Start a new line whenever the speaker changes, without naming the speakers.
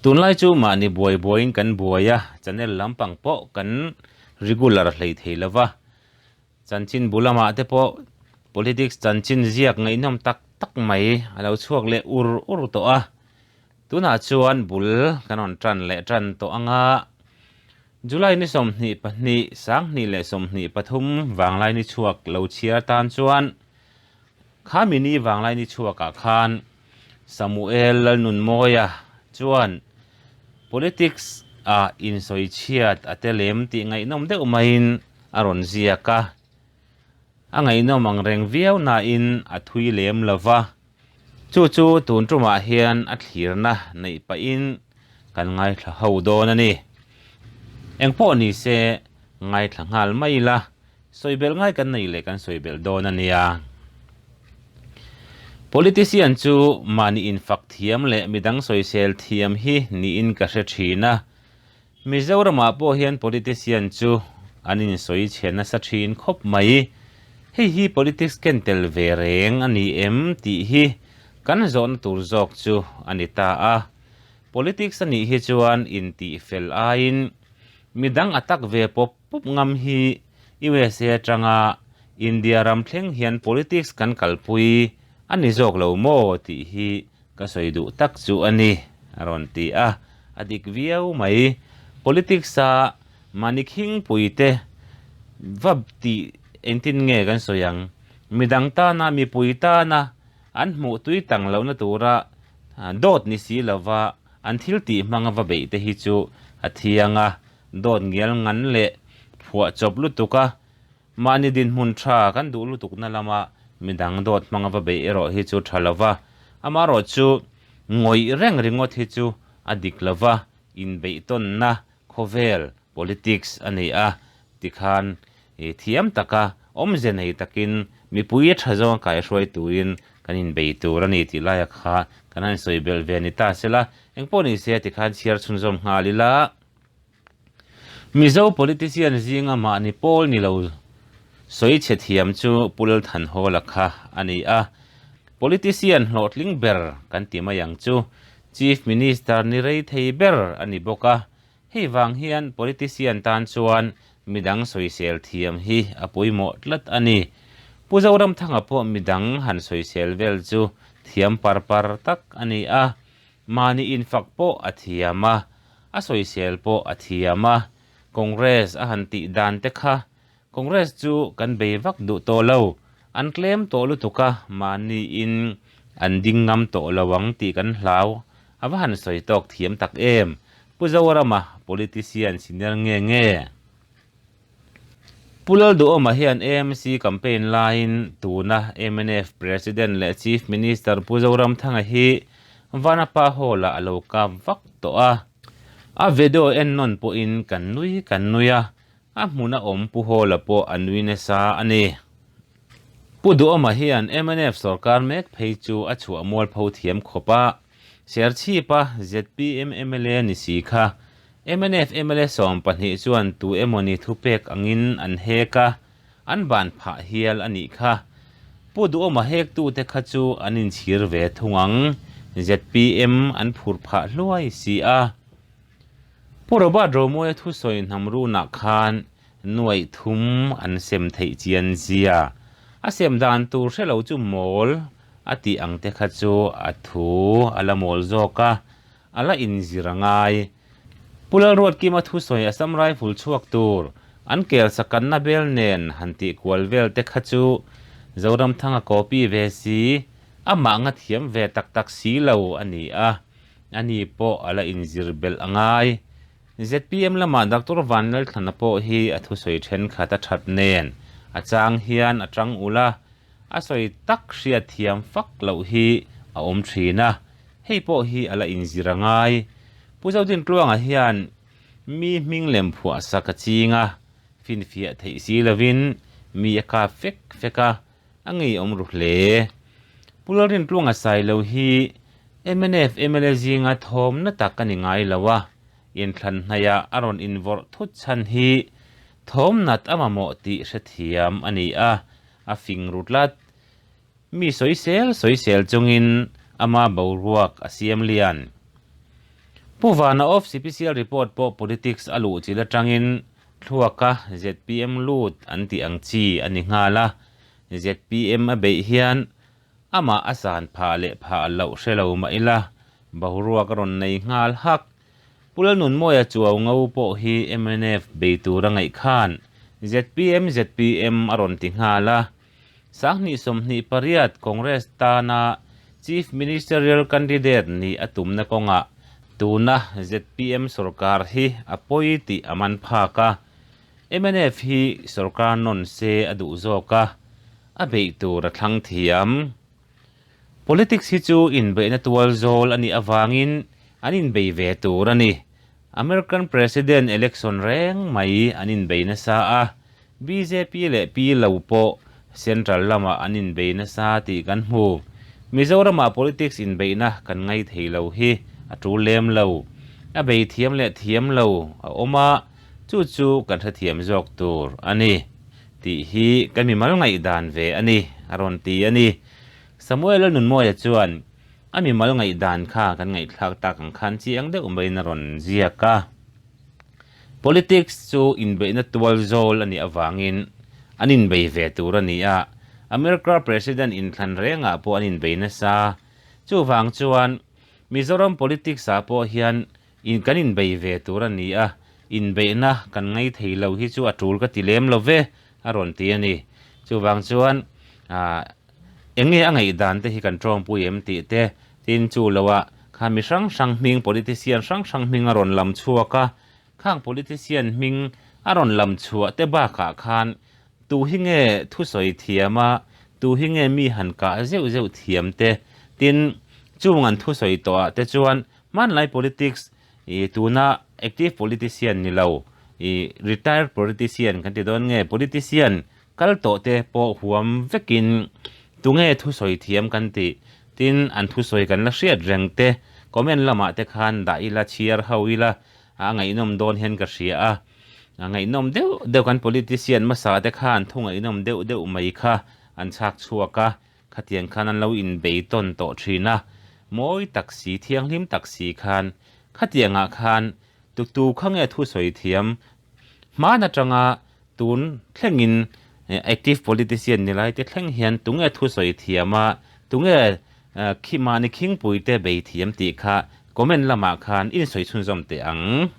Tunlai chu mahni buai buaiin kan buai a, channel lampang pawh kan regular hlei thei lo va. Chanchin bu lamah te pawh politics chanchin ziak ngaihnawm tak tak mai a lo chhuak leh ur ur tawh a. Tunah chuan bul kan rawn tan leh tan tawh ang a, July ni 22, 2023 vanglai ni chhuak lo chhiar tan chuan Khami ni vanglai ni chhuakah khan Samuel Lalnunmawia chuan politics ah insawi chhiat a tel em tih ngaihnawm deuh maiin a rawn ziak a. A ngaihnawm ang reng viau nain a thui lem lo va. Chu chu tun tumah hian a thlirna neih pahin kan ngaithla ho dawn a ni. Engpawh ni se ngaithla nghal mai ila, sawi belh ngai kan nei leh kan sawi belh dawn a nia. Politician chu mahni infak thiam leh midang sawisel thiam hi niin ka hre thin a. Mizoramah pawh hian politician chu an insawi chhe nasa thin khawp mai. Hei hi politics ken tel ve reng a ni em tih hi kan zawhna tur zawk chu a ni ta a. Politics a nih hi chuan intih fel aiin midang a tak ve pawp pawp ngam hi USA atanga India ram thleng hian politics kan kalpui a ni zawk lo maw tih hi Ka sawi duh tak chu a ni, a rawn ti a. A dik viau mai. Politics-a mahni khingpuite va tih engtin nge kan sawi ang? Midang tana, mipui tana an hmuh tui tang lohna tura dawt ni si lova an thil tih hmanga va beih te hi chu a thiang a, dawt ngial ngan leh phuah chawp lutuk a. Mahni dinhmun tha kan duh lutukna lama midang dawt hmanga va beih erawh hi chu tha lova, amaherawh chu ngawih reng ringawt hi chu a dik lova, inbeihtawnna khawvel, politics, a ni a, tikhan thiam taka awmze nei takin mipui a tha zawnga kaihruai turin kan inbei tur a ni tih laia kha kan han sawi belh ve ni ta sela, engpawh ni se tikhan chhiar chhunzawm nghal ila. Mizo politician zinga mahni pawl ni lo sawi chhe thiam chu Pu Lalthanhawla kha a ni a. Politician hlawhtling ber kan ti mai ang chu. Chief Minister ni rei thei ber a ni bawk a. Hei vang hian politician tan chuan midang sawisel thiam hi a pawimawh tlat a ni. Pu Zoramthanga pawh midang han sawisel vel chu thiam par par tak a ni a. Mahni infak pawh a thiam a, a sawisel pawh a thiam a, Congress a han tih dan te kha, Congress chu kan bei vak duh tawh lo, an tlem tawh lutuk a, mahni in an ding ngam tawh lo ang tih kan hlau, a va han sawi tawk thiam tak em, Pu Zorama politician senior nge nge? Pu Lalduhawma hian AMC campaign laiin tuna mnf President leh Chief Minister Pu Zoramthanga hi Vanapa Hall-ah a lo kap vak tawh a. A video en nawn pawhin kan nui kan nui a, a hmuna awm Pu Hall-a pawh a nui nasa a ni. Pu Duhawma hian mnf sorkar mek phei chu a chhuah mualpho thiam khawp a, Serchhipa zpm mla ni si kha Mnf mla 12 chuan tu emawni thupek angin an hek a, an ban phah hial a nih kha. Pu Duhawma hektute kha chu an inchhir ve thung ang, zpm an phur phah hluai si a. Pu Robert Romawia thusawi hnam runah khan nuaih thum an sem theih chian zia, a sem dan tur hre lo chu mawl a tih ang te kha chu a thu a la mawl zawk a, A la inzir a ngai. Pu Lalruatkima thusawi Assam Rifle chhuak tur an kel sakanna bel nen han tih kual vel te kha chu Zoramthanga copy ve si, amah nga thiam ve tak tak si lo a ni a, ani pawh a la inzir belh a ngai. Zpm lamah Doctor Vanlalthlana pawh hi a thusawi thenkhat a that nen a chang hian a tang ulh a, A sawi tak hriat thiam fak loh hi a awm thin a, hei pawh hi a la inzir a ngai. Pu Zodintluanga hian mi hming lem phuah sak a ching a, finfiah theih si lovin mi a kap fek fek a, a ngeiawm ru hle. Pu Lalrintluanga Sailo hi mnf mla zinga thawmna tak a ni ngai lo a, inthlan hnaihah a rawn invawrh thut chhan hi thawmnat a mamawh tih hrethiam a ni a, A fing ru tlat. Mi sawisel sawisel chungin ama boruak a siam lian. Pu Vana of Sipisial report pawh politics a luh chilh atangin thluaka zpm lut an tih ang chi a ni nghal a, zpm a beih hian amah a san phah leh phah loh hre lo mah ila boruak a rawn nei nghal hak. Pu Lalnunmawia Chuau ngo pawh hi mnf bei tur a ngaih khan zpm zpm a rawn ti nghal a, 2028 Congress tana Chief Ministerial candidate nih a tumna kawngah tuna zpm sorkar hi a pawi tih a man phak a, mnf hi sorkar nawn se a duh zawk a, a beih tur a thlang thiam. Politics hi chu inbeihna tual zawl a nih avangin an inbei ve tur a ni. American President election reng mai an inbei nasa a, bjp leh PLO pawh Central lamah an inbei nasa tih kan hmu. Mizoramah politics inbeihna kan ngai thei lo hi a tul lem lo. A bei thiam leh thiam lo a awm a, chu chu kan hrethiam zawk tur a ni tih hi ka mimal ngaihdan ve a ni, a rawn ti a ni. Samuel Lalnunmawia chuan A mimal ngaihdan kha kan ngaihthlak tak ang khan chiang deuh maiin a rawn ziak a. Politics chu inbeihna tual zawl a nih avangin an inbei ve tur a ni a, America President inthlan rengah pawh an inbei nasa. Chuvang chuan Mizoram politics ah pawh hian in kan inbei ve tur a ni a, inbeihna kan ngai thei lo hi chu a tul ka ti lem lo ve, a rawn ti a ni. Chuvang chuan ah Eng nge a ngaihdan te hi kan tawngpui em tih te, tin chu lo ah kha mi hrang hrang hming politician hrang hrang hming a rawn lam chhuak a, khang politician hming a rawn lam chhuah te bakah khan tu hi nge thusawi thiam a, tu hi nge mi han kah zeuh zeuh thiam te, tin chung an thusawi tawh ah te chuan hmanlai politics i tuna active politician ni lo i retired politician kan ti dawn nge politician Kal tawh te pawh huam vekin tunge thusawi thiam kan tih? Tin, an thusawi kan la hriat reng te comment lamah te khan dah ila, chhiar ho ila, a ngaihnawm dawn hian ka hria a. A ngaihnawm deuh deuh kan politician hmasa te khan thu ngaihnawm deuh deuh mai kha an chhak chhuak a, khatiang khan an lo inbei tawn tawh thin a. Mawi tak si, thianghlim tak si khan khatiangah khan tu kha nge thusawi thiam hman atanga Tun thlengin active politician ni lai te thleng hian tunge thusawi thiam a, tunge khi mahni khingpui te bei thiam tih kha comment lamah khan insawi chhunzawm teh ang.